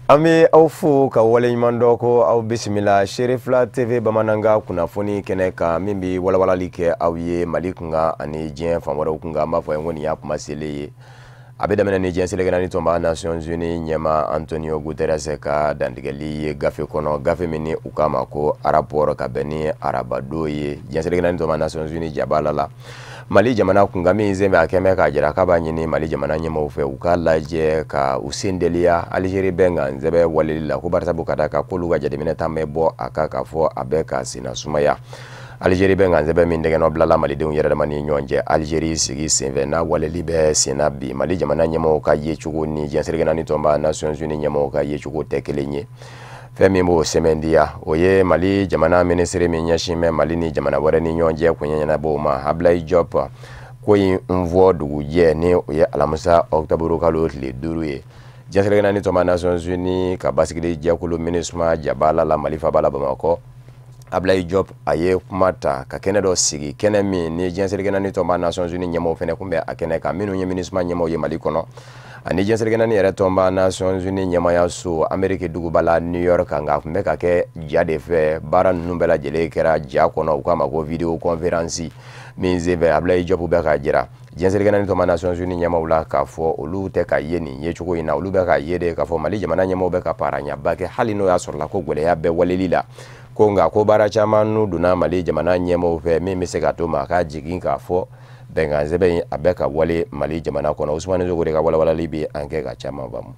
An bɛ aw fo ka waleɲuman dɔn ko aw bisimila Serifila TV bamanankan kunnafoni kɛnɛ kan min bɛ walawalali kɛ aw ye Mali kunkan ani diɲɛ fan wɛrɛw kunkan. An b'a fɔ ko nin y'a kuma selen ye. A bɛ daminɛ ni diɲɛ seleke naani tɔnba Nations Unies ɲɛmaa Antonio Guterres ka dantigɛli ye gafe kɔnɔ, gafe min ni u k'a ma ko rapport ka bɛn ni arabadon ye. Diɲɛ seleke naani tɔnba Nations Unies jabala la Mali jamana kunkan min sen bɛ a kɛmɛ k'a jira k'a b'a ɲini Mali jamana ɲɛmaaw fɛ u k'a lajɛ ka u sen teliya Algérie bɛnkan sɛbɛn waleli la, ko barisabu ka d'a kan k'olu ka jateminɛ ta bɛ bɔ a kan k'a fɔ a bɛ ka senna sumaya. Algérie bɛnkan sɛbɛn min tɛgɛnɔ bilala malidenw yɛrɛ dama ni ɲɔgɔn cɛ Algérie sigi senfɛ n'a waleli bɛ senna bi, Mali jamana ɲɛmaaw ka yecogo ni diɲɛ seleke naani tɔnba Nations Unies ɲɛmaaw ka yecogo tɛ kelen ye. Fɛn min b'o sɛmɛndiya o ye Mali jamana minisiri min ɲɛsin bɛ Mali ni jamana wɛrɛ ni ɲɔgɔn cɛ koɲɛ ɲɛnabɔw ma, Ablaye Diop, ko in fɔ dugujɛ ni o ye alamisa ɔkutɔburu kalo tile 5 ye. Diɲɛ seleke naani tɔnba Nations Unies ka basigili jɛkulu MINUSMA jabala la Mali faaba la Bamakɔ, Ablaye Diop a ye kuma ta ka kɛnɛ dɔ sigi, kɛnɛ min ni diɲɛ seleke naani tɔnba Nations Unies ɲɛmaaw fɛnɛ kun bɛ a kɛnɛ kan, minnu ye MINUSMA ɲɛmaaw ye Mali kɔnɔ ani diɲɛ seleke naani yɛrɛ tɔnba Nations Unies ɲɛmaayaso Ameriki duguba la New York, nka a tun bɛ ka kɛ ja de fɛ. Baara ninnu bɛɛ lajɛlen kɛra ja kɔnɔ, u k'a ma ko vidéo conférence min senfɛ Ablaye Diop bɛ k'a jira diɲɛ seleke naani tɔnba Nations Unies ɲɛmaaw la k'a fɔ olu tɛ ka ye nin yecogo in na, olu bɛ ka ye de k'a fɔ Mali jamana ɲɛmaaw bɛ ka paraɲaba kɛ hali n'o y'a sɔrɔla ko gɛlɛya bɛ waleli la, ko nka ko baara caman n'u donna Mali jamana ɲɛmaaw fɛ min bɛ se ka to maa ka jigin k'a fɔ bɛnkan sɛbɛn in a bɛ ka wale Mali jamana kɔnɔ. Usumani Sogo de ka walawalali bɛ an kɛ ka caman faamu.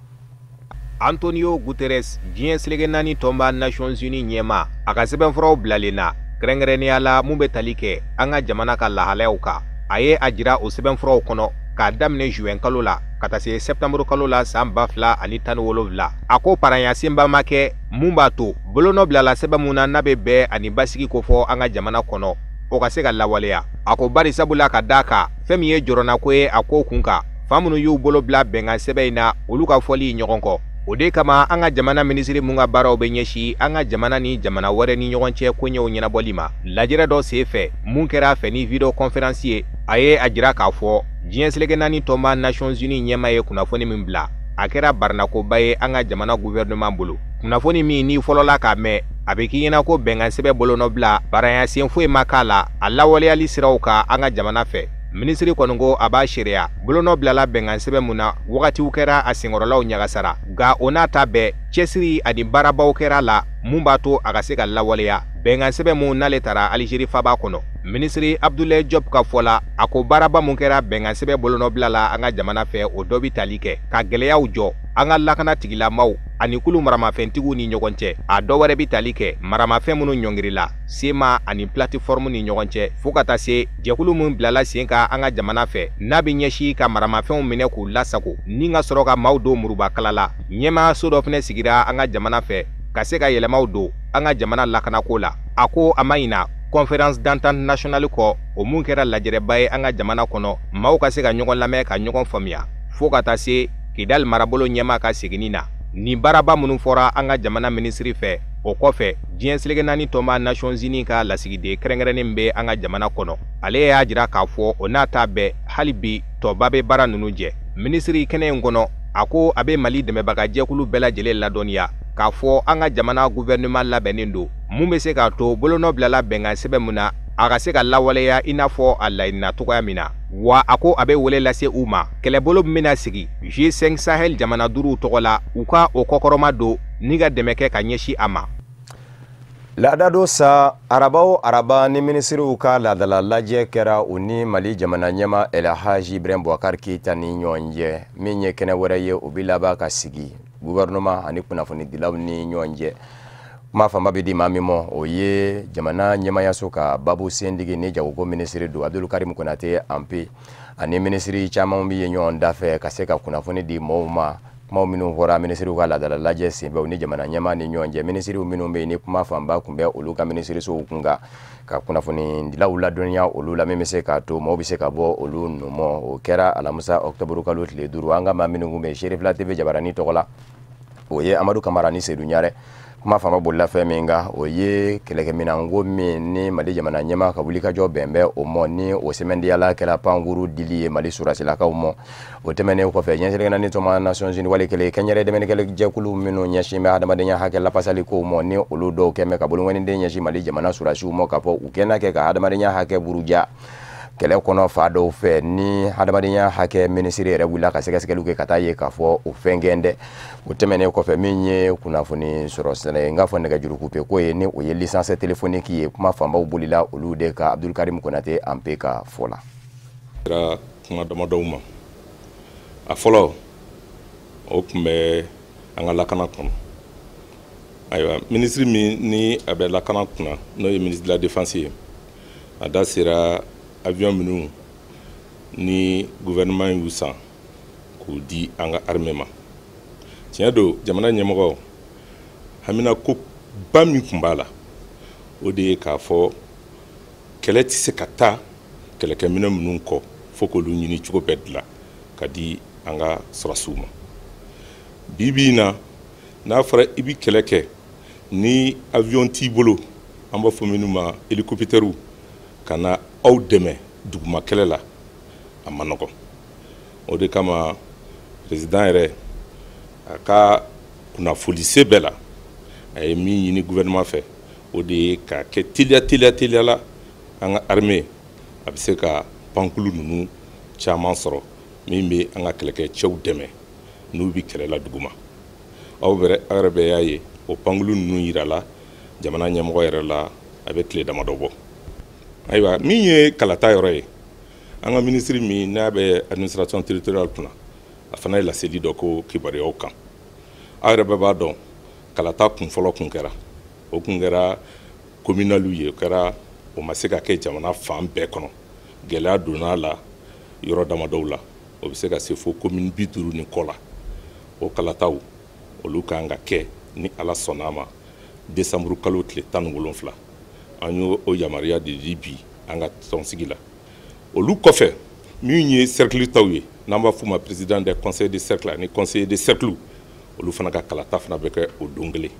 Antonio Guterres, diɲɛ seleke naani tɔnba Nations Unies ɲɛmaa, a ka sɛbɛnfuraw bilalen na kɛrɛnkɛrɛnnenya la mun bɛ tali kɛ an ka jamana ka lahalayaw kan. A ye a jira o sɛbɛnfuraw kɔnɔ k'a daminɛ juin kalo la ka taa se septembre kalo la san 2017. A ko paranya senba ma kɛ mun b'a to bolonɔ bilala sɛbɛn mun na n'a bɛ bɛn ani basigi kofɔ an ka jamana kɔnɔ, o ka se ka lawaleya. A ko bari sabula ka d'a kan fɛn min ye jɔrɔnako ye a ko kun kan, fan minnu y'u bolo bila bɛnkan sɛbɛn in na olu ka fɔli ɲɔgɔn kɔ. O de kama an ka jamana minisiri mun ka baaraw bɛ ɲɛsin an ka jamana ni jamana wɛrɛ ni ɲɔgɔn cɛ koɲɛw ɲɛnabɔli ma, lajɛrɛ dɔ sen fɛ mun kɛra a fɛ ni vidéo conférence ye, a ye a jira k'a fɔ diɲɛ seleke naani tɔnba Nations Unies ɲɛmaa ye kunnafoni min bila, a kɛra barinakoba ye an ka jamana gouvernement bolo. Kunnafoni min n'i fɔlɔla k'a mɛn, a bɛ k'i ɲɛna ko bɛnkan sɛbɛn bolonɔ bila baranya sen foyi ma k'a la a lawaleyali siraw kan an ka jamana fɛ. Minisiri kɔni ko a b'a seereya bolonɔ bilala bɛnkan sɛbɛn mun na, wagatiw kɛra a senkɔrɔlaw ɲagasara, nka o n'a ta bɛɛ cɛsiri ani baarabaw kɛra la mun b'a to a ka se ka lawaleya bɛnkan sɛbɛn mun n'ale taara Algérie faaba kɔnɔ. Minisiri Abdoulaye Diop ka fɔ la, a ko baaraba mun kɛra bɛnkan sɛbɛn bolonɔ bila la an ka jamana fɛ, o dɔ bɛ tali kɛ ka gɛlɛyaw jɔ an ka lakana tigilamaw ani kulu maramafɛntigiw ni ɲɔgɔn cɛ. A dɔ wɛrɛ bɛ tali kɛ maramafɛn minnu ɲɔngirila SEMA ani plateforme ni ɲɔgɔn cɛ, fo ka taa se jɛkulu min bilala sen kan an ka jamana fɛ n'a bɛ ɲɛsin ka maramafɛnw minɛ k'u lasago ni ka sɔrɔ ka maaw don murubakala la. Ɲɛmaayaso dɔ fɛnɛ sigira an ka jamana fɛ ka se ka yɛlɛmaw don an ka jamana lakanako la. A ko a ma ɲina conférence d'entente nationale kɔ, o mun kɛra lajɛrɛba ye an ka jamana kɔnɔ, maaw ka se ka ɲɔgɔn lamɛn ka ɲɔgɔn faamuya, fo ka taa se Kidali marabolo ɲɛmaa ka seginni na. Nin baaraba minnu fɔra an ka jamana minisiri fɛ, o kɔfɛ diɲɛ seleke naani tɔnba Nations Unies ka lasigiden kɛrɛnkɛrɛnnen bɛ an ka jamana kɔnɔ, ale y'a jira k'a fɔ o n'a ta bɛɛ hali bi tɔba bɛ baara ninnu jɛ. Minisiri kɛnɛ in kɔnɔ, a ko a bɛ Mali dɛmɛbagajɛkulu bɛɛ lajɛlen ladɔnniya k'a fɔ an ka jamana gouvernement labɛnnen don mun bɛ se k'a to bolonɔ bilala bɛnkan sɛbɛn mun na a ka se ka lawaleya i n'a fɔ a laɲinina cogoya min na. Wa a ko a bɛ wele lase u ma kɛlɛbolo min bɛna sigi G5 Sahel jamana duuruw tɔgɔ la, u ka o kɔkɔrɔma don ni ka dɛmɛ kɛ ka ɲɛsin a ma. Laada don sa, araba o araba ni minisiriw ka laadala lajɛ kɛra u ni Mali jamana ɲɛmaa El Hadji Ibrahim Boubacar Keita ni ɲɔgɔn cɛ, min ye kɛnɛ wɛrɛ ye o bɛ laban ka sigi gouvernement ani kunnafonidilaw ni ɲɔgɔn cɛ. Kuma fanba bɛ di maa min ma, o ye jamana ɲɛmaayaso ka babu sendigi ni jagoko minisiri don Abdul Karim Konate Anpe ani minisiri caman bɛ ye ɲɔgɔn da fɛ ka se ka kunnafoni di mɔgɔw ma. Kumaw minnu fɔra minisiriw ka laadala lajɛ senfɛ u ni jamana ɲɛmaa ni ɲɔgɔn cɛ, minisiriw minnu bɛ yen ni kuma fanba tun bɛ olu ka minisirisow kun kan ka kunnafonidilaw ladɔnniya olu la min bɛ se k'a to mɔgɔw bɛ se ka bɔ olu nɔmɔ. O kɛra alamisa ɔkutɔburu kalo tile 5. An ka maa minnu kun bɛ Serifila TV jabarani tɔgɔ la, o ye Amadu Kamara ni Sedu Ɲarɛ. Kuma fanba bolila fɛn min kan, o ye kɛlɛkɛminɛnko min ni Mali jamana ɲɛmaa ka wulikajɔ bɛn bɛ o mɔ, ni o sɛmɛndiyala kɛra pankuru dili ye Mali sɔrɔdasilakaw mɔ. O tɛmɛnen kɔfɛ, diɲɛ seleke naani tɔnba Nations Unies wale kelen kɛnyɛrɛ dɛmɛnikɛla jɛkulu minnu ɲɛsin bɛ hadamadenya hakɛ lafasali kow mɔ, ni olu dɔw kɛn bɛ ka bolonkɔniden ɲɛsin Mali jamana sɔrɔdasiw mɔ, k'a fɔ u kɛnɛ kɛ ka hadamadenya hakɛ buruja kɛlɛ kɔnɔ fa dɔw fɛ, ni hadamadenya hakɛ minisiri yɛrɛ wulila ka sɛgɛsɛgɛliw kɛ ka taa ye k'a fɔ o fɛn gɛn dɛ. O tɛmɛnen kɔfɛ, min ye kunnafoni sɔrɔ sɛnɛ n k'a fɔ nɛgɛjuru kupe ko ye, ni o ye licence téléphonique ye, kuma fanbaw bolila olu de ka Abdulkarim Konate an pe ka fɔ la. Sera kuma damadɔw ma. A fɔlɔ, o tun bɛ an ka lakana kɔnɔ. Ayiwa, minisiri min ni a bɛ lakana kunna, n'o ye ministre de la Défense ye, a da sera avion minnu ni gouvernement y'u san k'u di an ka armée ma. Tiɲɛ don, jamana ɲɛmɔgɔ hamina ko ba min tun b'a la, o de ye k'a fɔ kɛlɛ tɛ se ka taa kɛlɛkɛminɛ minnu kɔ, fo k'olu ɲini cogo bɛɛ dilan ka di an ka sɔrɔdasiw ma. Bi bi in na, n'a fɔra i bɛ kɛlɛ kɛ ni avion t'i bolo, an b'a fɔ minnu ma hélicoptère, ka na aw dɛmɛ duguma kɛlɛ la, a ma nɔgɔn. O de kama président yɛrɛ a ka kunnafoni se bɛɛ la, a ye min ɲini gouvernement fɛ, o de ye k'a kɛ teliya teliya teliya la, an ka armée a bɛ se ka pankulu ninnu caman sɔrɔ min bɛ an ka kɛlɛkɛcɛw dɛmɛ n'u bɛ kɛlɛ la duguma. Aw yɛrɛ bɛɛ y'a ye, o pankulu ninnu yirala jamana ɲɛmɔgɔ yɛrɛ la, a bɛ tile damadɔ bɔ. Ayiwa, min ye kalata yɔrɔ ye, an ka minisiri min n'a bɛ administration territoriale kunna, a fana ye laseli dɔ ko kibaruyaw kan. Aw yɛrɛ bɛɛ b'a dɔn, kalata kun fɔlɔ kun kɛra, o kun kɛra communaliw ye, o kɛra, o ma se ka kɛ jamana fan bɛɛ kɔnɔ. Gɛlɛya donna a la yɔrɔ damadɔw la, o bɛ se ka se fo commune 50 ni kɔ la. O kalataw olu kan ka kɛ, ni Ala sɔnna a ma, décembre kalo tile 17. An y'o o yamaruya de di bi an ka tɔnsigi la. Olu kɔfɛ, min ye cercle taw ye, n'an b'a f'u ma président des conseils de cercle ani conseiller de cercle, olu fana ka kalata fana bɛ kɛ o don kelen.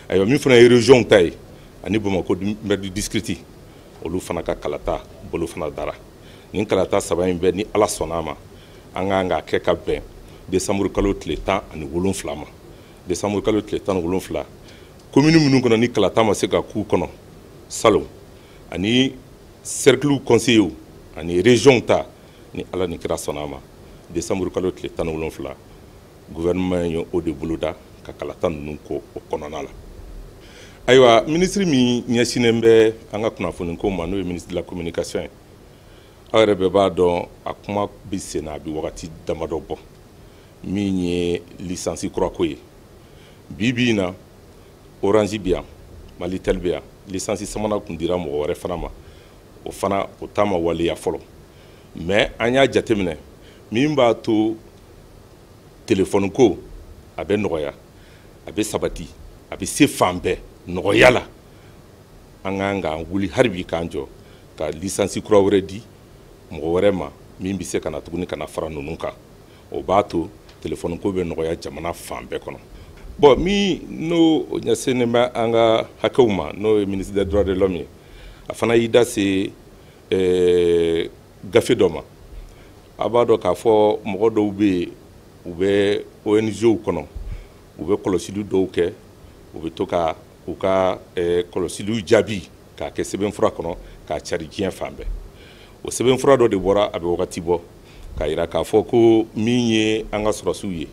Ayiwa, min fana ye région ta ye ani Bamakɔ maire du district, olu fana ka kalata bolo fana dara. Nin kalata saba in bɛɛ, ni Ala sɔnna a ma, an kan k'a kɛ ka bɛn décembre kalo tile 17 ma. Décembre kalo tile 17, commune minnu kɔnɔ ni kalata ma se ka k'u kɔnɔ salon, ani cercle conseillers ani région ta, ni Ala ni kira sɔnna a ma, décembre kalo tile 17, gouvernement ye o de boloda ka kalata ninnu ko o kɔnɔna la. Ayiwa, minisiri min ɲɛsinnen bɛ an ka kunnafoniko ma, n'o ye ministre de la Communication ye, aw yɛrɛ bɛɛ b'a dɔn, a kuma bɛ sen na, a bɛ wagati damadɔ bɔ, min ye licence kurako ye. Bi bi in na, Orange bɛ yan, Malitel bɛ yan, licence sabanan kun dira mɔgɔ wɛrɛ fana ma, o fana o ta ma waleya fɔlɔ. Mais an y'a jateminɛ, min b'a to téléphone ko a bɛ nɔgɔya, a bɛ sabati, a bɛ se fan bɛɛ nɔgɔya la, an kan k'an wuli hali bi k'an jɔ ka licence kura wɛrɛ di mɔgɔ wɛrɛ ma min bɛ se ka na tuguni ka na fara ninnu kan. O b'a to téléphone ko bɛ nɔgɔya jamana fan bɛɛ kɔnɔ. Bon, min n'o ɲɛsinnen bɛ an ka hakɛw ma, n'o ye ministre des Droits de l'Homme ye, a fana y'i da se gafe dɔ ma. A b'a dɔn k'a fɔ mɔgɔ dɔw bɛ yen, u bɛ ONG kɔnɔ, u bɛ kɔlɔsili dɔw kɛ, u bɛ to ka u ka kɔlɔsiliw jaabi k'a kɛ sɛbɛnfura kɔnɔ k'a cari diɲɛ fan bɛɛ. O sɛbɛnfura dɔ de bɔra, a bɛ wagati bɔ, k'a yira k'a fɔ ko min ye an ka sɔrɔdasiw ye,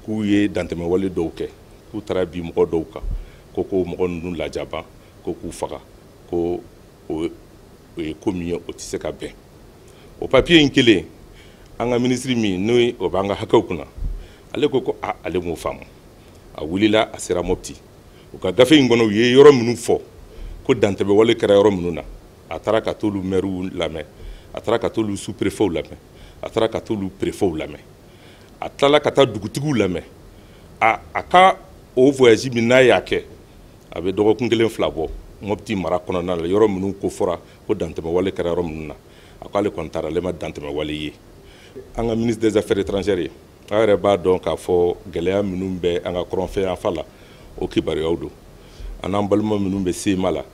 k'u ye dantɛmɛwale dɔw kɛ, k'u taara bin mɔgɔ dɔw kan, ko mɔgɔ ninnu lajaba, ko k'u faga, ko o ye ko min ye, o tɛ se ka bɛn. O papiye in kelen, an ka minisiri min n'o ye o b'an ka hakɛw kunna, ale ko ko a ale m'o faamu. A wulila, a sera Mopti. U ka gafe in kɔnɔ, u ye yɔrɔ minnu fɔ ko dantɛmɛwale kɛra yɔrɔ minnu na, a taara ka t'olu maires lamɛn, a taara ka t'olu sous-préfets lamɛn, a taara ka t'olu préfets lamɛn, a tilala ka taa dugutigiw lamɛn. A ka o voyage min n'a y'a kɛ, a bɛ dɔgɔkun kelen fila bɔ, Mopti mara kɔnɔna la, yɔrɔ minnu ko fɔra ko dantɛmɛwale kɛra yɔrɔ minnu na, a k'ale kɔni taara, ale ma dantɛmɛwale ye. An ka ministre des Affaires étrangères ye, aw yɛrɛ b'a dɔn k'a fɔ gɛlɛya minnu bɛ an ka kɔrɔnfɛ yanfan la, o kibaruyaw don. An n'an balima minnu bɛ CMA la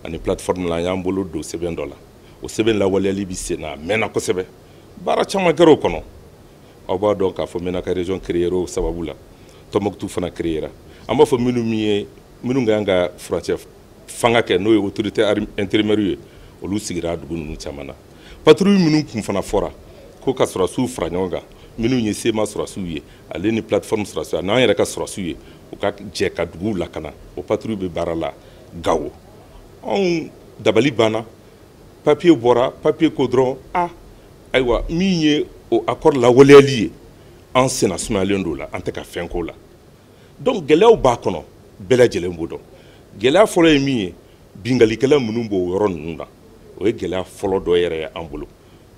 ani plateforme la, an y'an bolo don sɛbɛn dɔ la. O sɛbɛn lawaleyali bɛ sen na, a mɛnna kosɛbɛ, baara caman kɛra o kɔnɔ. Aw b'a dɔn k'a fɔ Menaka région créera o sababu la, Tɔnbɔkutu fana créera. An b'a fɔ minnu min ye minnu ka kan ka furancɛ fanga kɛ, n'o ye autorité intérimaire ye, olu sigira dugu ninnu caman na. Patrouille minnu kun fana fɔra ko ka sɔrɔdasiw fara ɲɔgɔn kan, minnu ye CMA sɔrɔdasiw ye, ale ni plateforme sɔrɔdasiw ani an yɛrɛ ka sɔrɔdasiw ye, u ka jɛ ka duguw lakana, o patrouille bɛ baara la Gawo. Anw dabali banna, papier bɔra, papier ko dɔrɔn a ayiwa, min ye o accord lawaleyali ye, an senna sumayalen don la, an tɛ ka fɛn k'o la. Donc gɛlɛyaw b'a kɔnɔ, bɛɛ lajɛlen b'o dɔn. Gɛlɛya fɔlɔ ye min ye, binkalikɛla minnu b'o yɔrɔ ninnu na, o ye gɛlɛya fɔlɔ dɔ yɛrɛ ye an bolo,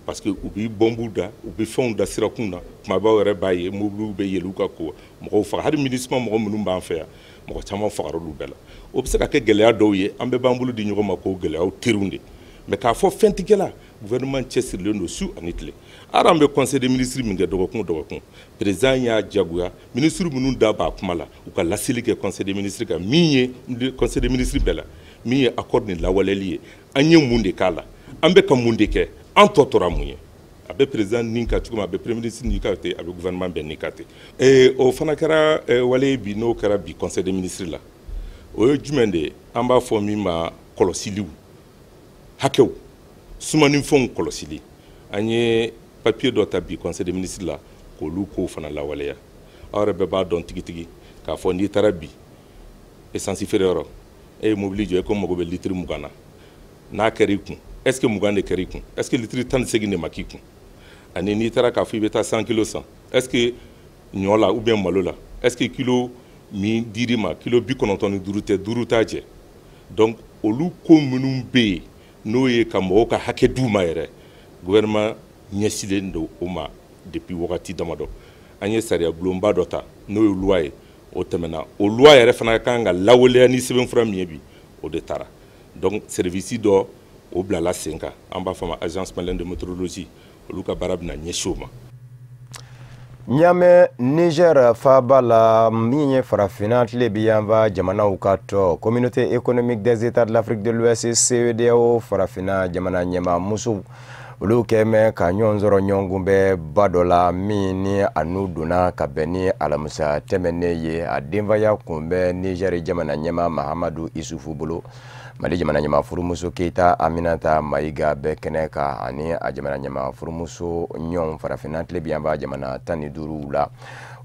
parce que u bɛ bɔnbuw da, u bɛ fɛnw da sirakun na. Kumabaw yɛrɛ b'a ye, mobiliw bɛ yɛlɛ u kan ko mɔgɔw faga. Hali MINUSMA mɔgɔ minnu b'an fɛ yan, mɔgɔ caman fagara olu bɛɛ la. O bɛ se ka kɛ gɛlɛya dɔw ye, an bɛɛ b'an bolo di ɲɔgɔn ma k'o gɛlɛyaw teriw de. Mais k'a fɔ fɛn tɛ kɛla, gouvernement cɛsirilen don su ani tile. Hali an bɛ conseil des ministres min kɛ dɔgɔkun o dɔgɔkun, président y'a jagoya ministre minnu da b'a kuma la, u ka laseli kɛ conseil des ministres kan, min ye conseil des ministres bɛɛ la, min ye accord ni lawaleyali ye, an ye mun de k'a la, an bɛ ka mun de kɛ, an tɔ tora mun ye. A bɛ président ni ka cogo min, a bɛ premier ministre ni ka ten, a bɛ gouvernement bɛɛ ni ka ten. O fana kɛra wale bi, n'o kɛra bi conseil des ministres la, o ye jumɛn de ye? An b'a fɔ min ma kɔlɔsiliw, hakɛw, sumanifɛnw kɔlɔsili. An ye papier dɔ ta bi conseil des ministres la k'olu kow fana lawaleya. Aw yɛrɛ bɛɛ b'a dɔn tigitigi k'a fɔ n'i taara bi essence feereyɔrɔ, e ye mobili jɔ, e ko mago bɛ litiri 20 na, n'a kɛra i kun, est ce que 20 de kɛra i kun? Est ce que litiri 18 de ma k'i kun? Ani n'i taara k'a fɔ i bɛ taa 100 kilo san, est ce que ɲɔ la ou bien malo la, est ce que kilo min dir'i ma, kilo 95 tɛ, 5 t'a jɛ? Donc olu ko minnu bɛ yen, n'o ye ka mɔgɔw ka hakɛ d'u ma yɛrɛ, gouvernement ɲɛsinnen don o ma depuis wagati damadɔ. An ye sariya bulonba dɔ ta, n'o ye loi ye, o tɛmɛna. O loi yɛrɛ fana ka kan ka lawaleya ni sɛbɛnfura min ye bi, o de taara. Donc service dɔ o bilala sen kan, an b'a fɔ ma Agence malienne de météorologie, olu ka baara bɛna ɲɛsin o ma. Ɲamɛ, Niger faaba la, min ye farafinna tilebiyanfa jamanaw ka tɔ, Communauté économique des États de l'Afrique de l'Ouest, CEDEAO, farafinna jamana ɲɛmaa musow, olu kɛmɛ ka ɲɔgɔn sɔrɔ ɲɔgɔnkunbɛ ba dɔ la, min ni a n'u donna ka bɛn ni alamisa tɛmɛnen ye. A denbaya kun bɛ Niger jamana ɲɛmaa Mahamadu Isufu bolo. Mali jamana ɲɛmaa furumuso Keyita Aminata Mayiga bɛ kɛnɛ kan, ani a jamana ɲɛmaa furumuso ɲɔgɔn farafinna tilebiyanfa jamana 15 la.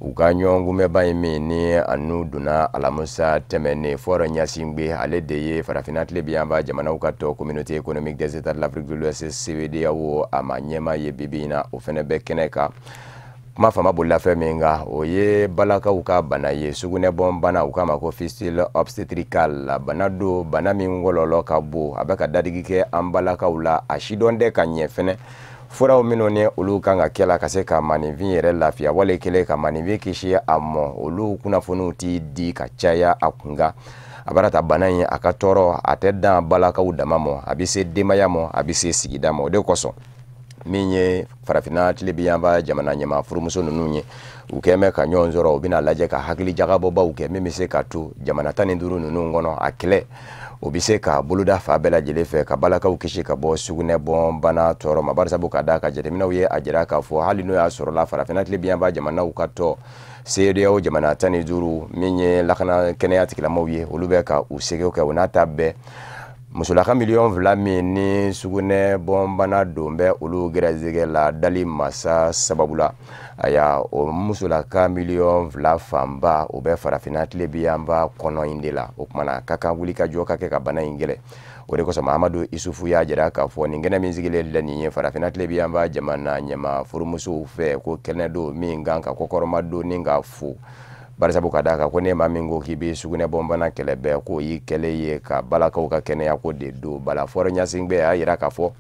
U ka ɲɔgɔnkunbɛba ye min ni a n'u donna alamisa tɛmɛnen, Faure Gnassingbé, ale de ye farafinna tilebiyanfa jamanaw ka tɔ, Communauté économique des États de l'Afrique de l'Ouest, CEDEAO, a ma ɲɛmaa ye bibi in na, o fɛnɛ bɛ kɛnɛ kan. Kuma fama bolila fɛn min kan, o ye balakaw ka bana ye, sugunɛbɔn bana, u k'a ma ko fistule obstétricale. Bana don, bana min kɔlɔlɔ ka bon, a bɛ ka dadigi kɛ an balakaw la, a sidɔn tɛ ka ɲɛ fɛnɛ. Furaw minnu ni olu kan ka kɛ la ka se ka maninfin yɛrɛ lafiya, wale kelen ka maninfin kisi a mɔ, olu kunnafoniw ti di ka caya a kun kan. A bara ta bana in, a ka tɔɔrɔ a tɛ dan balakaw dama mɔ, a bɛ se denbaya mɔ, a bɛ se sigida mɔ. O de kosɔn min ye farafinna tilebiyanfa jamana ɲɛmaa furumuso ninnu ye, u kɛn bɛ ka ɲɔgɔn sɔrɔ, u bɛna lajɛ ka hakili jagabɔbaw kɛ min bɛ se ka to jamana 15 ninnu kɔnɔ, a kɛlɛ o bɛ se ka boloda fa bɛɛ lajɛlen fɛ ka balakaw kisi ka bɔ sugunɛbɔn bana tɔɔrɔ ma. Barisabu ka d'a ka jateminɛw ye a jira k'a fɔ hali n'o y'a sɔrɔla farafinna tilebiyanfa jamanaw ka tɔ, CEDEAO jamana 15, min ye lakana kɛnɛya tigilamɔgɔw ye, olu bɛ ka u seko kɛ, o n'a ta bɛɛ, musolaka 2 miliyɔn min ni sugunɛ bɔnbana don bɛ olu gɛrɛsɛgɛ la dali masa sababu la, aya o musolaka 2 miliyɔn fanba, o bɛ farafinna tilebiyanba kɔnɔ in de la. O kumana ka kan wuli ka jɔ ka kɛ ka bana in gɛlɛ. O de kosɔn Mahamadu Isufu y'a jira k'a fɔ nin kɛnɛ min sigilen filɛ nin ye farafinna tilebiyanba jamana ɲɛma furumusow fɛ, ko kɛnɛ don min kan ka kɔkɔrɔma don ni ka fo, barisabu ka d'a kan ko ne maa min ko k'i bɛ sugunɛbɔnbana kɛlɛ bɛɛ, k'o y'i kɛlen ye ka balakaw ka kɛnɛya ko de don bala. Faure Gnassingbé y'a jira k'a fɔ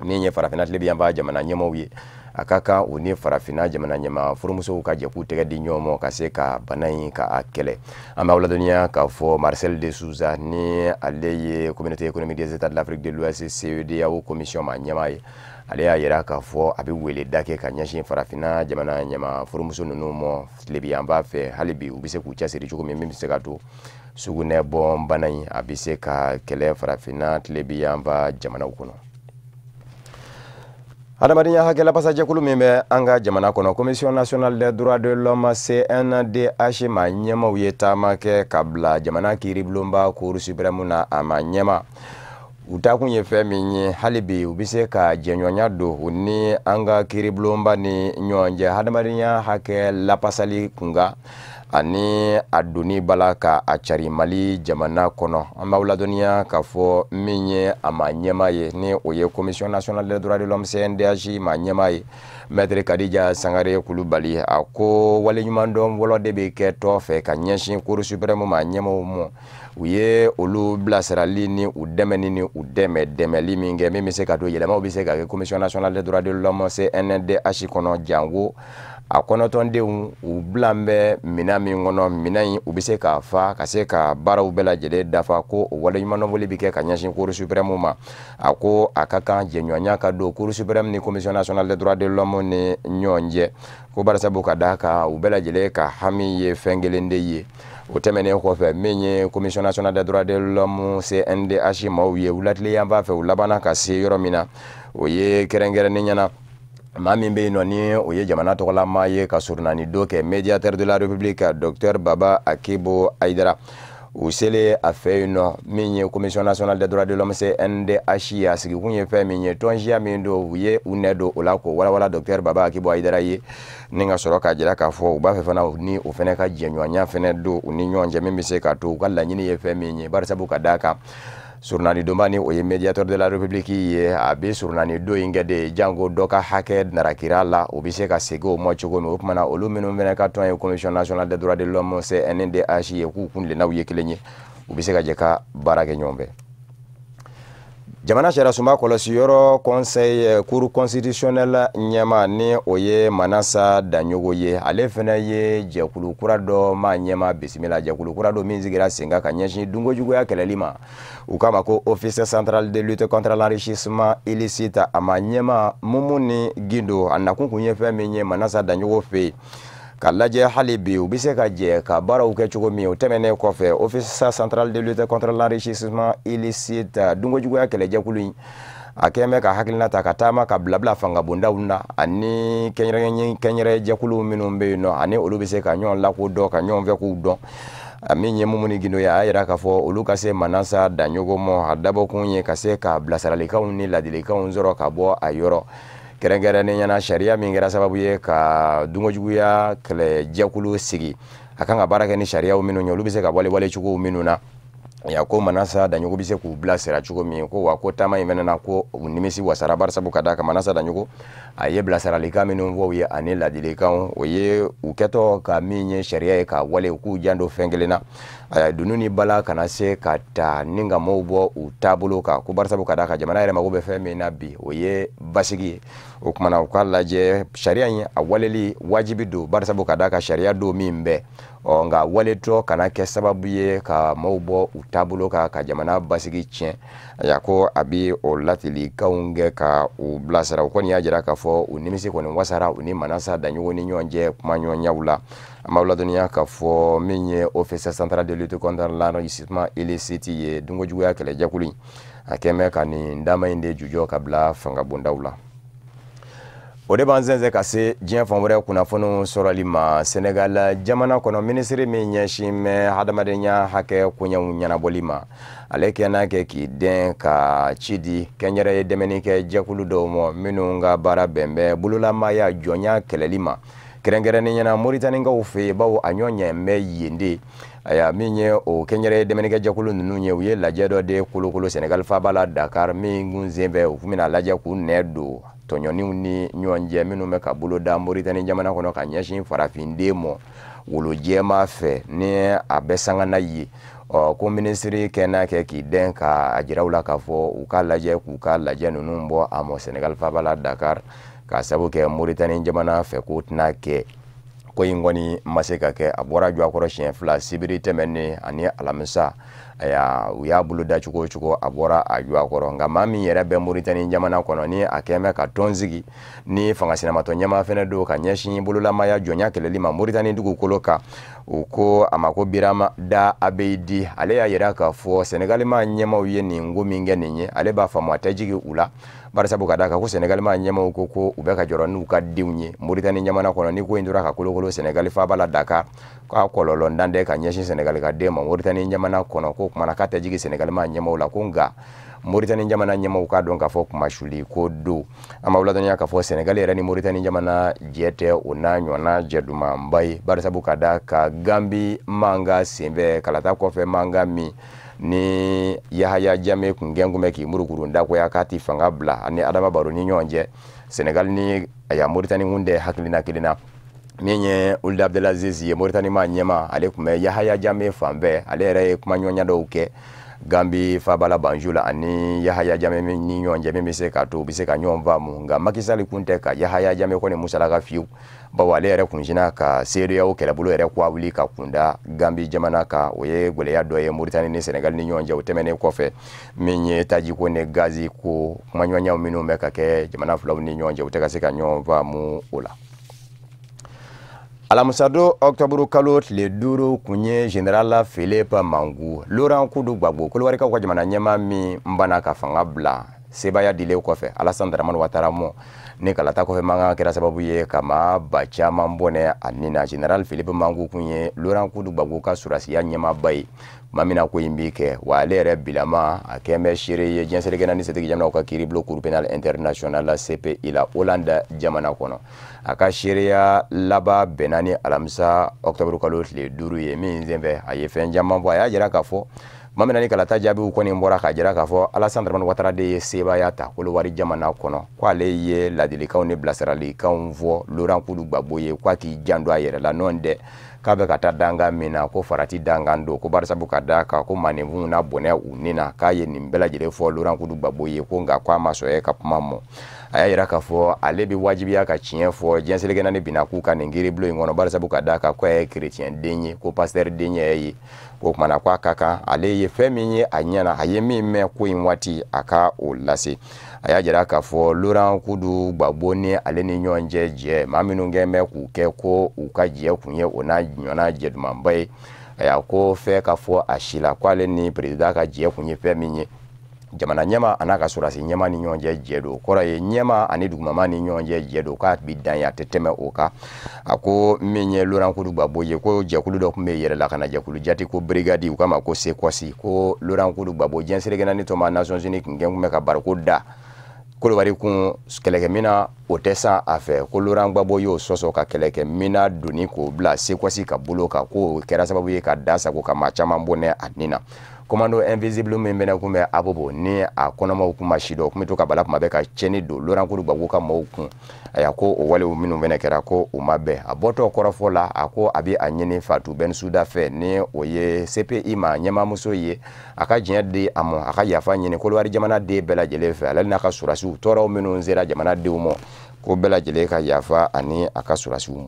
min ye farafinna tilebiyanfa jamana ɲɛmaaw ye, A ka kan u ni farafinna jamana ɲɛmaa furumusow ka jɛ k'u tɛgɛ di ɲɔgɔn ma ka se ka bana in ka a kɛlɛ. An b'aw ladɔnniya k'a fɔ Marcel de Souza, ni ale ye Communauté économique des États de l'Afrique de l'Ouest, CEDEAO commission ma ɲɛmaa ye, ale y'a yira k'a fɔ a bɛ wele da kɛ ka ɲɛsin farafinna jamana ɲɛmaa furumuso ninnu ma tilebiyanba fɛ, hali bi u bɛ se k'u cɛsiri cogo min, min bɛ se ka to sugunɛ bɔn bana in a bɛ se ka kɛlɛ farafinna tilebiyanba jamanaw kɔnɔ. Adamadenya hakɛ lapasajɛkulu min bɛ an ka jamana kɔnɔ, Commission nationale des droits de l'homme, CNDH ma ɲɛmaw ye taama kɛ ka bila jamana kiiribulonba Cour suprême na. A ma ɲɛma, u taakun ye fɛn min ye, hali bi u bɛ se ka jɛɲɔgɔnya don u ni an ka kiiribulonba ni ɲɔgɔn cɛ hadamadenya hakɛ lapasali kunkan ani a donni bala ka a cari Mali jamana kɔnɔ. An b'aw ladɔnniya k'a fɔ min ye a ma ɲɛma ye, ni o ye Commission nationale des droits de l'homme, CNDH ma ɲɛma ye, Maître Kadija Sangare Kulubali, a ko waleɲumandɔn fɔlɔ de bɛ kɛ tɔ fɛ ka ɲɛsin Cour suprême ma ɲɛmaw ma. U ye olu bilasirali ni u dɛmɛni ni u dɛmɛ dɛmɛli min kɛ, min bɛ se ka to yɛlɛmaw bɛ se ka kɛ Commission nationale des droits de l'homme, CNDH kɔnɔ, jango a kɔnɔtɔndenw u bilan bɛ minɛn min kɔnɔ, minɛn in u bɛ se k'a fa ka se ka baaraw bɛɛ lajɛlen dafa. Ko o waleɲumandɔn bɛ kɛ ka ɲɛsin Cour suprême ma. A ko a ka kan jɛɲɔgɔnya ka don Cour suprême ni Commission nationale des droits de l'homme ni ɲɔgɔn cɛ, ko barisabu ka d'a kan u bɛɛ lajɛlen ka hami ye fɛn kelen de ye. O tɛmɛnen kɔfɛ, min ye Commission nationale des droits de l'homme, CNDH maaw ye, wulatileyanfan fɛ, u labanna ka se yɔrɔ min na, o ye kɛrɛnkɛrɛnnen ɲɛna maa min bɛ yen nɔ, ni o ye jamana tɔgɔlama ye ka surunani do kɛ, médiateur de la République, docteur Baba Akibo Aidara. U selen a fɛ yen nɔ, min ye Commission nationale des droits de l'homme, CNDH ye, a sigikun ye fɛn min ye, tɔnsiya min don, u ye u nɛ don o la k'o walawala docteur Baba Akibo Aidara ye, ni ka sɔrɔ k'a jira k'a fɔ u b'a fɛ fana ni o fana ka jɛɲɔgɔnya fana don u ni ɲɔgɔn cɛ, min bɛ se k'a to u ka laɲini ye fɛn min ye. Barisabu ka d'a kan surunani donba, ni o ye médiateur de la République ye, a bɛ surunani don in kɛ de jango dɔ ka hakɛ narakira la, o bɛ se ka segin o ma cogo min. O kumana olu minnu fana ka tɔn ye Commission nationale des droits de l'homme, CNDH ye, k'u kuntilennaw ye kelen ye, u bɛ se ka jɛ ka baara kɛ ɲɔgɔn fɛ. Jamana sariyasunba kɔlɔsi yɔrɔ, conseil, cour constitutionnelle ɲɛma, ni o ye Manasa Daɲogo ye, ale fana ye jɛkulu kura dɔ ma ɲɛma bisimila, jɛkulu kura dɔ min sigira sen kan ka ɲɛsin dunkojuguya kɛlɛli ma, u k'a ma ko Office central de lutte contre l'enrichissement illicite. A ma ɲɛma Mumuni Gindo, a nakun kun ye fɛn min ye Manasa Daɲogo fɛ yen, ka lajɛ hali bi u bɛ se ka jɛ ka baaraw kɛ cogo min. O tɛmɛnen kɔfɛ, Office central de lutte contre l'enrichissement illicite, dunkojuguya kɛlɛjɛkulu in, a kɛn bɛ ka hakilina ta ka taama ka bilabila fangabondaw na ani kɛnyɛrɛ jɛkulu minnu bɛ yen nɔ, ani olu bɛ se ka ɲɔgɔn lakodɔn ka ɲɔgɔn fɛ k'u dɔn. Min ye Mumuni Gindo ye, a y'a yira k'a fɔ olu ka se Manasa Daɲogo ma, a dabɔkun ye ka se ka bilasiralikanw ni ladilikanw sɔrɔ ka bɔ a yɔrɔ, kɛrɛnkɛrɛnnenya la sariya min kɛra sababu ye ka dunkojuguya kɛlɛjɛkulu sigi, a kan ka baara kɛ ni sariyaw minnu ye, olu bɛ se ka wale cogo minnu na ya, ko Manasa Daɲogo bɛ se k'u bilasira cogo min. Ko wa ko taama in fana na, ko u nimisi wasara, barisabu ka d'a kan Manasa Daɲogo a ye bilasiralikan minnu fɔ u ye ani ladilikanw, o ye u kɛtɔ ka min ye sariya ye ka wale, u k'u janto fɛn kelen na, dunun ni bala kana se ka ta ni ka maaw bɔ u taabolo kan, ko barisabu ka d'a kan jamana yɛrɛ mago bɛ fɛn min na bi, o ye basigi ye. O kumana u k'a lajɛ sariya in a waleli wajibi don, barisabu ka d'a kan sariya don min bɛ ɔ, nka waletɔ kana kɛ sababu ye ka maaw bɔ u taabolo kan ka jamana basigi tiɲɛ ya. Ko a bɛ o latilikanw kɛ ka u bilasira. U kɔni y'a jira k'a fɔ u nimisi kɔni wasara u ni Manasa Daɲogo ni ɲɔgɔn cɛ kuma ɲɔgɔnyaw la. An b'aw ladɔnniya k'a fɔ min ye Office central de lutte contre l'enrichissement illicite ye, dunkojuguya kɛlɛjɛkulu in, a kɛn bɛ ka nin dama in de jujɔ ka bila fangabondaw la. O de b'an sɛnsɛn ka se diɲɛ fan wɛrɛ kunnafoniw sɔrɔli ma. Senegal jamana kɔnɔ, minisiri min ɲɛsin bɛ hadamadenya hakɛ koɲɛw ɲɛnabɔli ma, ale kɛnɛ kɛ k'i dɛn ka ci di kɛnyɛrɛye dɛmɛni kɛ jɛkulu dɔw ma minnu ka baara bɛn bɛ bololamaya jɔnya kɛlɛli ma, kɛrɛnkɛrɛnnenya la Moritanikaw fɛ yen, bawo a ɲɔ ɲɛ bɛ yen de. Aya, min ye o kɛnyɛrɛye dɛmɛnikɛ jɛkulu ninnu ye, u ye lajɛ dɔ de kolokolo Senegal faaba la Dakar, min kun sen fɛ u bɛna lajɛ k'u nɛ don tɔɲɔniw ni ɲɔgɔn cɛ minnu bɛ ka bolo da Moritani jamana kɔnɔ ka ɲɛsin farafinden ma wolo jɛma fɛ, ni a bɛ sanga n'a ye. Ɔ ko minisiri kɛnɛ kɛ k'i dɛn ka a jira u la k'a fɔ u k'a lajɛ k'u ka lajɛ ninnu bɔ a mɔ Senegal faaba la Dakar, k'a sabu kɛ Mauritanie jamana fɛ k'o tɛna kɛ. Ko in kɔni ma se ka kɛ, a bɔra jɔ a kɔrɔ siɲɛ 2 sibiri tɛmɛnen ani alamisa. Aya, u y'a bolo da cogo o cogo, a bɔra a jɔ a kɔrɔ. Nka maa min yɛrɛ bɛ Mauritanie jamana kɔnɔ ni a kɛn bɛ ka tɔn sigi ni fanga sinamatɔ ɲɛmaa fɛnɛ don ka ɲɛsin bololamaya jɔnya kɛlɛli ma Mauritanie dugukolo kan, u ko a ma ko Birama Da Abeyidi. Ale y'a yira k'a fɔ Senegal maa ɲɛmaaw ye nin ko min kɛ nin ye, ale b'a faamu, a tɛ jigin u la, barisabu ka d'a kan ko Senegal maa ɲɛmaaw ko ko u bɛ ka jɔrɔ n'u ka denw ye Mauritanie jamana kɔnɔ. Ni ko in tora ka kolokolo Senegal faaba la Dakar, k'a kɔlɔlɔ dan tɛ ka ɲɛsin Senegal ka den ma Mauritanie jamana kɔnɔ. Ko kumana k'a tɛ jigin Senegal maa ɲɛmaaw la, ko nka Mauritanie jamana ɲɛmaaw k'a dɔn k'a fɔ kumasuli ko don. An b'aw ladɔnniya k'a fɔ Senegal yɛrɛ ni Mauritanie jamana jɛ tɛ o n'a ɲɔgɔnna jɛ dumanba ye, barisabu ka d'a kan Gambi manga senfɛ kalata kɔfɛ, manga min ni Yahaya Jammeh kun gɛn kun bɛ k'i murukuru dakoya k'a ti fanga bila, ani Adama Barrow ni ɲɔgɔn cɛ, Senegal ni aya Mauritanie kun tɛ hakilina kelen na. Min ye Ould Abdelaziz ye, Mauritanie maa ɲɛmaa, ale tun bɛ Yahaya Jammeh fan fɛ. Ale yɛrɛ ye kumaɲɔgɔnya dɔw kɛ Gambi faaba la Banjul ani Yahaya Jammeh ni ɲɔgɔn cɛ, min bɛ se k'a to u bɛ se ka ɲɔgɔn faamu. Nka Macky Sall kun tɛ ka Yahaya Jammeh kɔni musalaka fiyewu, bawo ale yɛrɛ kun sinna ka CEDEAO kɛlɛbolo yɛrɛ kura wuli ka kunda Gambi jamana kan. O ye gɛlɛya dɔ ye Mauritanie ni Senegal ni ɲɔgɔn cɛ. O tɛmɛnen kɔfɛ, min ye tajiko ni gazi ko kumaɲɔgɔnyaw minnu bɛ ka kɛ jamana filaw ni ɲɔgɔn cɛ, u tɛ ka se ka ɲɔgɔn faamu o la. Alamisa don octobre kalo tile 5 kun ye général Philippe Mangou, Laurent Koudou Gbagbo, Kolowarikaw ka jamana ɲɛmaa min banna ka fanga bila sebaaya dilen kɔfɛ Alassane Dramane Ouattara mɔ, ni kalata kɔfɛ mankan kɛra sababu ye ka maa ba caman bɔnɛ a nin na. Général Philippe Mangou kun ye Laurent Koudou Gbagbo ka surasiya ɲɛmaaba ye tuma min na ko in bi kɛ, wa ale yɛrɛ bilama a kɛn bɛ seere ye diɲɛ seleke naani setigi jamanaw ka kiiribulon Cour pénale internationale CPI la Hollande jamana kɔnɔ. A ka seereya laban bɛnna ni alamisa octobre kalo tile 5 ye, min senfɛ a ye fɛn caman fɔ. A y'a jira k'a fɔ tuma min na ni kalata jaabiw kɔni bɔra, k'a jira k'a fɔ Alassane Dramane Ouattara de ye sebaaya ta Kolowari jamana kɔnɔ, ko ale ye ladilikanw ni bilasiralikanw fɔ Laurent Koudou Gbagbo ye k'a k'i janto a yɛrɛ la, n'o tɛ k'a bɛ ka taa dankan min na, ko farati dankan don, ko barisabu ka d'a kan ko maaninfinw na bɔnɛ u ni na. K'a ye nin bɛɛ lajɛlen fɔ Laurent Koudou Gbagbo ye, ko nka k'a ma sɔn ka kuma mɔ. A y'a yira k'a fɔ ale bɛ wajibiya ka tiɲɛ fɔ diɲɛ seleke naani binna k'u ka nin kiiribulon in kɔnɔ, barisabu ka d'a kan ko a ye chrétien den ye, ko pasteur den yɛrɛ ye, o kumana ko a ka kan ale ye fɛn min ye a ɲɛna, a ye min mɛn ko in waati, a ka o lase. A y'a jira k'a fɔ Laurent Koudou Gbagbo ni ale ni ɲɔgɔn cɛ jɛ, maa minnu kɛn bɛ k'u kɛ ko u ka jɛ kun ye o n'a ɲɔgɔnna jɛ dumanba ye. A y'a ko fɛ ka fɔ a si la ko ale ni président ka jɛ kun ye fɛn min ye, jamana ɲɛma a n'a ka sɔrɔdasi ɲɛma ni ɲɔgɔn cɛ jɛ don, kɔrɔ ye ɲɛma ani dugumama ni ɲɔgɔn cɛ jɛ don, k'a bi dan ye, a tɛ tɛmɛ o kan. A ko min ye Laurent Koudou Gbagbo ye, ko jɛkulu dɔ tun bɛ yɛrɛ la ka na jɛkulu jate ko brigade, u k'a ma ko CECOS, ko Laurent Koudou Gbagbo diɲɛ seleke naani tɔnba Nations Unies kun kɛn kun bɛ ka bariko da Kolowari kun kɛlɛkɛmina o tɛ san a fɛ, ko Laurent Gbagbo y'o sɔsɔ ka kɛlɛkɛmina doni k'o bila CECOS ka bolo kan, k'o kɛra sababu ye ka da sago ka maa caman bɔnɛ a nin na. Commando invisible min bɛnɛ kun bɛ Abobo ni a kɔnɔmaw kun ma si dɔn, kun bɛ to ka bala kuma bɛɛ ka tiɲɛni don Laurent Koudou Gbagbo ka maaw kun. Aya, ko o walew minnu fɛnɛ kɛra, ko o ma bɛn. A bɔtɔ kɔrɔfɔ la, a ko a bɛ a ɲini Fatou Bensouda fɛ, ni o ye CPI ma ɲɛmaamuso ye, a ka diɲɛ di a ma, a ka yafa ɲini Kolowari jamana den bɛɛ lajɛlen fɛ, ale n'a ka surasiw tɔɔrɔw minnu sera jamanadenw ma, ko bɛɛ lajɛlen ka yafa ani a ka surasiw ma.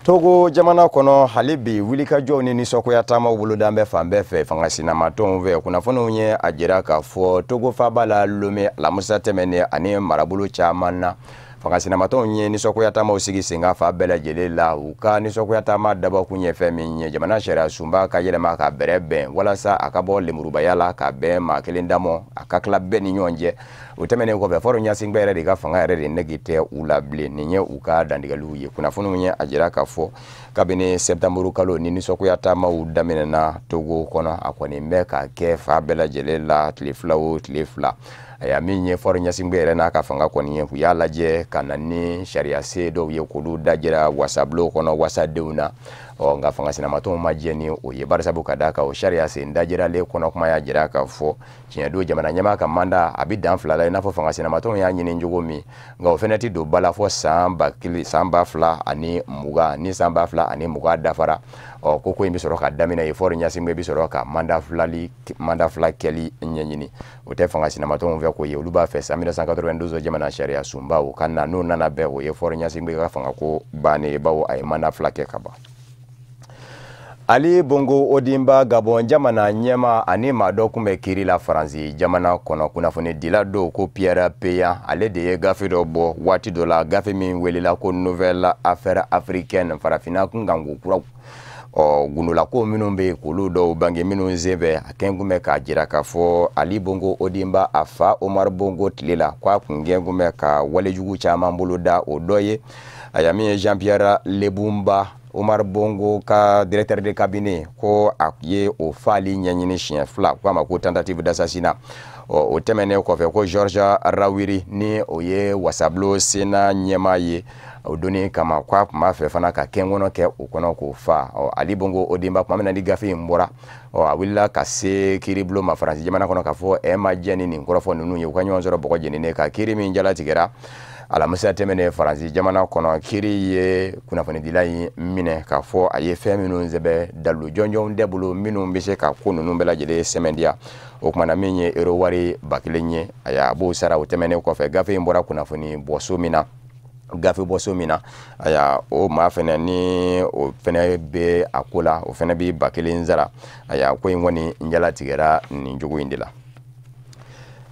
Togo jamana kɔnɔ, hali bi wulikajɔw ni nisɔngoya taamaw boloda bɛ fan bɛɛ fɛ fanga sinamatɔnw fɛ. Kunnafoniw ye a jira k'a fɔ Togo faaba la Lome alamisa tɛmɛnen ani marabolo caman na, fanga sinamatɔnw ye nisɔngoya taamaw sigi sen kan fan bɛɛ lajɛlen la. U ka nisɔngoya taama dabɔkun ye fɛn min ye, jamana sariya sunba ka yɛlɛma ka bɛrɛ bɛn walasa a ka bɔ lenburubaya la ka bɛn maa kelen damɔ, a ka tila bɛɛ ni ɲɔgɔn cɛ. O tɛmɛnen kɔfɛ, Faure Gnassingbé yɛrɛ de ka fanga yɛrɛ de nege tɛ u la bilen. Nin ye u ka dantigɛliw ye. Kunnafoniw ye a jira k'a fɔ kabini septembre kalo ni nisɔngoya taamaw daminɛna Togo kɔnɔ, a kɔni bɛ ka kɛ fan bɛɛ lajɛlen la tile 2 o tile 2. Aya, min ye Faure Gnassingbé yɛrɛ n'a ka fanga kɔni ye, u y'a lajɛ ka na ni sariya se dɔw ye k'olu dajira wasabulon kɔnɔ wasadenw na. Ɔ nka fanga sinamatɔnw ma jɛ ni o ye, barisabu ka d'a kan o sariya sen dajiralen kɔnɔ kuma y'a jira k'a fɔ tiɲɛ don, jamana ɲɛmaa ka mandat a bɛ dan 2 la, i n'a fɔ fanga sinamatɔnw y'a ɲini cogo min. Nka o fɛnɛ tɛ don ba la fɔ san 1000, san 2020. Ni san 2020 dafara, ɔ ko in bɛ sɔrɔ ka daminɛ ye. Faure Gnassingbé bɛ sɔrɔ ka mandat 2 kɛli ɲɛɲini. O tɛ fanga sinamatɔnw fɛ ko ye. Olu b'a fɛ san 1992 jamana sariya sunba o ka na. N'o nana bɛn, o ye Faure Gnassingbé ka fanga ko bannen ye, bawo a ye mandat 2 kɛ ka ban. Ali Bongo Ondimba, Gabon jamana ɲɛma, ani maa dɔ kun bɛ kiiri la Faransi jamana kɔnɔ. Kunnafonidila dɔw ko Pierre Péan, ale de ye gafe dɔ bɔ waati dɔ la, gafe min welela ko Nouvelle Affaire africaine, farafinna kunkanko kuraw. Ɔ gundolako minnu bɛ yen, k'olu dɔw bange minnu senfɛ, a kɛn kun bɛ k'a jira k'a fɔ Ali Bongo Ondimba, a fa Omar Bongo tile la, k'a kun kɛn kun bɛ ka walejugu caman bolo da. O dɔ ye aya min ye Jean Pierre Lebumba, Omar Bongo ka directeur de cabinet, ko a ye o faali ɲɛɲini siɲɛ 2, ko a ma ko tentative d'assassinat. Ɔ o tɛmɛnen kɔfɛ, ko Georges Rawiri, ni o ye wasabulon Sénat ɲɛmaa ye o donni kama, ko a tun b'a fɛ fana ka kɛnkɔnɔ kɛ o kɔnɔ k'o fa. Ɔ Ali Bongo Ondimba, tuma min na ni gafe in bɔra, ɔ a wulila ka se kiiribulon ma Faransi jamana kɔnɔ k'a fɔ ɛ ma jɛ ni nin kɔrɔfɔ ninnu ye. U ka ɲɔgɔn sɔrɔ bɔgɔ jeninen kan. Kiiri min jalatigɛra alamisa tɛmɛnen Faransi jamana kɔnɔ, kiiri ye kunnafonidila in minɛ k'a fɔ a ye fɛn minnu sɛbɛn, dalilu jɔnjɔnw tɛ bolo minnu bɛ se ka ko ninnu bɛɛ lajɛlen sɛmɛntiya. O kumana min ye euro wari 1000 ye, ayiwa, a b'o sara. O tɛmɛnen kɔfɛ, gafe in bɔra kunnafoni bɔso min na, gafe bɔso min na, ayiwa, o maa fɛnɛ ni o fɛnɛ bɛ a ko la, o fɛnɛ bɛ 1000 sara. Ayiwa, ko in kɔni jalatigɛra nin cogo in de la.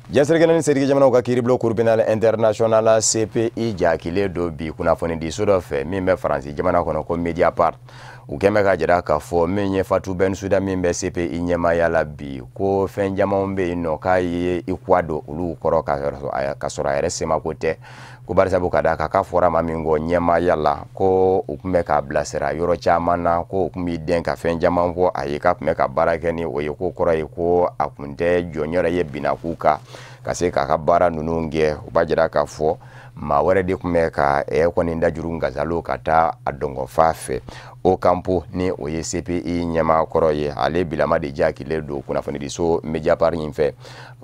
Diɲɛ seleke ni setigi jamanaw ka kiiribulon Cour pénale internationale, CPI, jakilen don bi kunnafonidiso dɔ fɛ min bɛ Faransi jamana kɔnɔ ko Mediapart. U kɛn bɛ ka jira k'a fɔ min ye Fatou Bensouda min bɛ CPI ɲɛmaaya la bi, ko fɛn camanw bɛ yen nɔ k'a ye i kuwa don olu kɔrɔ ka sɔrɔ a yɛrɛ semako tɛ, ko barisabu ka d'a kan k'a fɔra maa min kɔ ɲɛmaaya la, ko u tun bɛ k'a bilasira yɔrɔ caman na, ko u tun b'i den ka fɛn caman fɔ a ye, k'a tun bɛ ka baara kɛ ni o ye, ko kɔrɔ ye ko a tun tɛ jɔn yɛrɛ ye binakun kan ka se k'a ka baara ninnu kɛ. U b'a jira k'a fɔ maa wɛrɛ de tun bɛ ka kɔni dajuru gasalo ka taa a dɔngɔfa fɛ. Ocampo, ni o ye CPI ɲɛmaa kɔrɔ ye, ale bilama de jakilen don kunnafonidiso Mediapart in fɛ.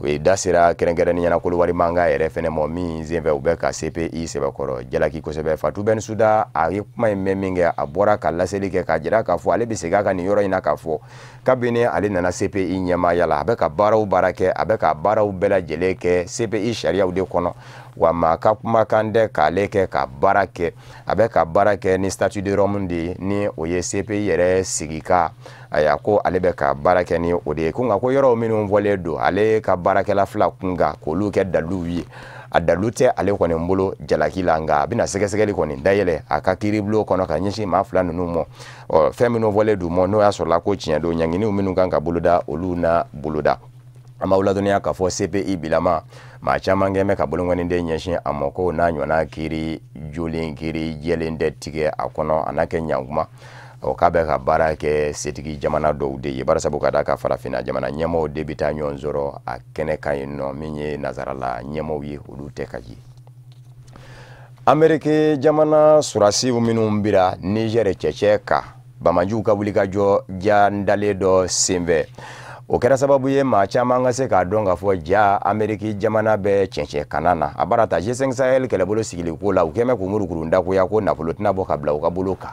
O ye da sera kɛrɛnkɛrɛnnenya la Kolowari mankan yɛrɛ fɛnɛ mɔ min senfɛ u bɛ ka CPI sɛbɛkɔrɔ jalaki kosɛbɛ. Fatou Bensouda, a ye kuma in mɛn min kɛ, a bɔra ka laseli kɛ k'a jira k'a fɔ ale bɛ segin a kan nin yɔrɔ in na k'a fɔ kabini ale nana CPI ɲɛmaaya la, a bɛ ka baaraw baara kɛ, a bɛ ka baaraw bɛɛ lajɛlen kɛ CPI sariyaw de kɔnɔ, wa maa ka kumakan tɛ k'ale kɛ ka baara kɛ. A bɛ ka baara kɛ ni statut de Rome de ye, ni o ye CPI yɛrɛ sigi ka, ayiwa, ko ale bɛ ka baara kɛ ni o de ye. Ko nka ko yɔrɔ minnu fɔlen don ale ka baarakɛla 2 kun kan k'olu kɛ daliluw ye, a dalilu tɛ ale kɔni bolo jalaki la, nka a bɛna sɛgɛsɛgɛli kɔni dayɛlɛ a ka kiiribulon kɔnɔ ka ɲɛsin maa 2 ninnu ma. Ɔ fɛn minnu fɔlen d'u ma, n'o y'a sɔrɔla ko tiɲɛ don, ɲanginiw minnu kan ka boloda, olu na boloda. An b'aw ladɔnniya k'a fɔ CPI bilama, maa caman kɛn bɛ ka bolonkɔniden ɲɛsin a ma ko n'a ɲɔgɔnna kiiri jolen, kiiri jɛlen tɛ tigɛ a kɔnɔ, a n'a kɛ ɲankuma. Ɔ k'a bɛ ka baara kɛ setigi jamana dɔw de ye, barisabu ka d'a kan farafinna jamana ɲɛmaaw de bɛ taa ɲɔgɔn sɔrɔ a kɛnɛ kan yen nɔ. Min ye nazarala ɲɛmaaw ye, olu tɛ ka ye. Ameriki jamana surasiw minnu bira Niger cɛcɛ kan bamajiw ka wulikajɔ jandalen dɔ senfɛ, o kɛra sababu ye maa caman ka se k'a dɔn k'a fɔ ja Ameriki jamana bɛ cɛncɛn kana na. A baara ta G5 Sahel kɛlɛbolo sigili ko la, u kɛn bɛ k'u murukuru dakuya ko nafolo tɛna bɔ ka bila u ka bolo kan.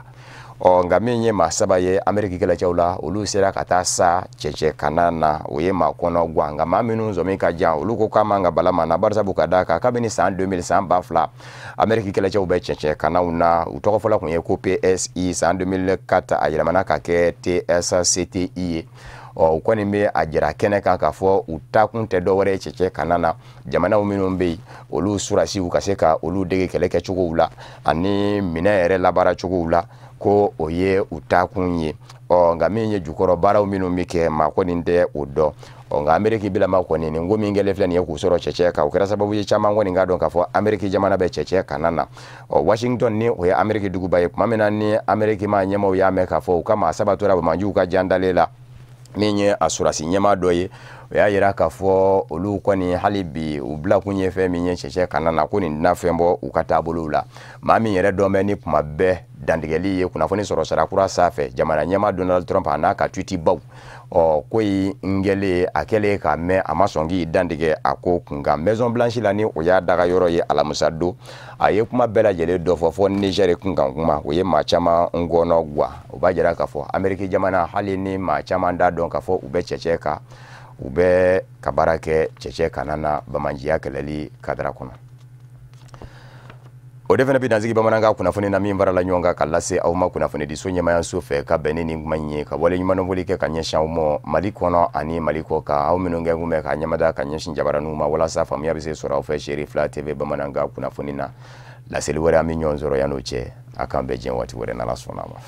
Ɔ nka min ye maa 3 ye Ameriki kɛlɛcɛw la, olu sera ka taa sa cɛcɛ kana na, o ye maa kɔnɔ gan. Nka maa minnu sɔmi ka jan, olu ko k'a man ka bala maa na, barisabu ka d'a kan kabini san 2000, san 2000, Ameriki kɛlɛcɛw bɛ cɛncɛn kanaw na. U tɔgɔ fɔlɔ tun ye ko PSI, san 2004 a yɛlɛmana ka kɛ TSCTI ye. Ɔ u kɔni bɛ a jira kɛnɛ kan k'a fɔ u taakun tɛ dɔwɛrɛ ye cɛcɛ kana na, jamanaw minnu bɛ yen, olu surasiw ka se ka olu dege kɛlɛ kɛcogow la ani minɛn yɛrɛ labaara cogow la, ko o ye u taakun ye. Ɔ nka min ye jukɔrɔ baaraw minnu bɛ kɛ, maa kɔni tɛ o dɔn. Ɔ nka Ameriki bilama kɔni, nin ko min kɛlen filɛ nin ye k'u sɔrɔ cɛcɛ kan, o kɛra sababu ye caman kɔni k'a dɔn k'a fɔ Ameriki jamana bɛ cɛcɛ kana na. Ɔ Washington, ni o ye Ameriki duguba ye, tuma min na ni Ameriki maa ɲɛmaaw y'a mɛn k'a fɔ u ka maa 3 tora bamanjiw ka jandalen la, min ye a surasi ɲɛmaa dɔ ye, o y'a yira k'a fɔ olu kɔni hali bi u bilakun ye fɛn min ye cɛcɛ kana na, ko nin tɛna fɛn bɔ u ka taabolow la. Maa min yɛrɛ dɔn bɛ ni kuma bɛɛ Dantigɛli ye kunnafoni sɔrɔ sira kura sanfɛ, jamana ɲɛmaa Donald Trump a n'a ka tweet baw, ɔ ko in kɛlen, a kɛlen k'a mɛn, a ma sɔn k'i dantigɛ a ko kunkan. Maison Blanche la, ni o y'a daga yɔrɔ ye, alamisa don, a ye kuma bɛɛ lajɛlen dɔ fɔ fɔ Niger kunkan kuma, o ye maa caman ngɔnɔ guwa. O b'a jira k'a fɔ Ameriki jamana, hali ni maa caman t'a dɔn k'a fɔ u bɛ cɛcɛ kan, u bɛ ka baara kɛ cɛcɛ kana na bamanjiya kɛlɛli kadara kɔnɔ. O de fana bɛ dansigi bamanankan kunnafoni na min farala ɲɔgɔn kan ka lase aw ma kunnafonidiso ɲɛmayaso fɛ ka bɛn ni nin kuma in ye, ka wale ɲumanfoli kɛ ka ɲɛsin aw ma Mali kɔnɔ ani Mali kɔ kan, aw minnu kɛ kun bɛ ka ɲɛmada ka ɲɛsin jabaraninw ma walasa faamuya bɛ se sɔrɔ aw fɛ Seere Fila TV bamanankan kunnafoni na. Laseli wɛrɛ, an bɛ ɲɔgɔn sɔrɔ. Yan n'o cɛ, a k'an bɛn diɲɛ waati wɛrɛ, n'Ala sɔnna a ma.